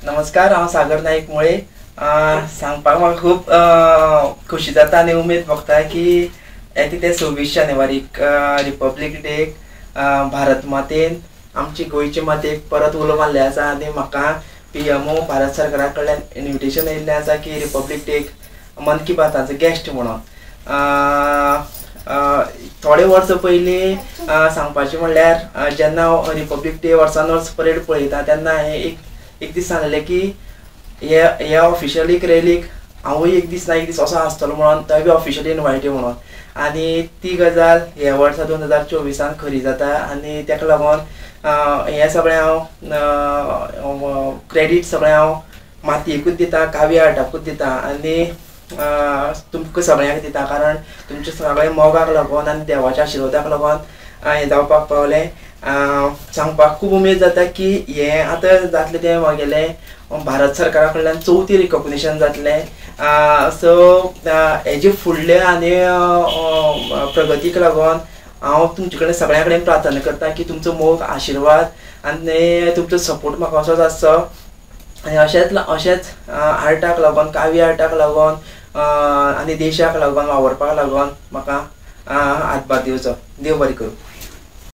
नमस्कार, हांव सागर नाईक मुळे. सांगपाक म्हाका खूब खोशी जाता आनी उमेद भोगता की येता ते 26 जानेवारीक रिपब्लीक डेक भारत मातेन आमची गोंयचे मातयेक परत उलो मारले आसा आनी म्हाका PMO Bharat सरकारा कडल्यान इन्विटेशन येयल्लें आसा की रिपब्लीक डेक मन की बाताचो गेस्ट म्हणून. थोडे वर्सां पयलीं सांगपाचें म्हणल्यार जेन्ना हांव रिपब्लीक डे वर्सान वर्स परेड पळयता तेन्ना हांवें एक दीस सांगलें की हे ऑफिशियल एक रॅलीक हांवूय एक दीस ना एक दीस असो आसतलो म्हणून, थंय बी ऑफिशियली इनवायटी म्हणून. आनी ती गजाल ह्या वर्सा 2024 खरी जाता आनी ताका लागून हें सगळें हांव क्रेडीट सगळें हांव मातयेकूच दिता, काव्य आर्टाकूच दिता आनी तुमकां सगळ्यांक दिता, कारण तुमच्या सगळ्या मोगाक लागून आनी देवाच्या आशिर्वादाक लागून हें जावपाक पावलें. सांगपाक खूब उमेद जाता की हें आतां जातलें तें म्हगेलें भारत सरकारा कडल्यान चवथी रिकॉग्निशन जातलें. सो हेजे फुडले आनी प्रगतीक लागून हांव तुमचे कडेन सगळ्यां कडेन प्रार्थना करता की तुमचो मोग, आशिर्वाद आनी तुमचो सपोर्ट म्हाका असोच आसचो आनी अशेंच अशेंच आर्टाक लागून, काव्य आर्टाक लागून आनी देशाक लागून वावरपाक लागून म्हाका हातभार दिवचो. देव बरें करूं.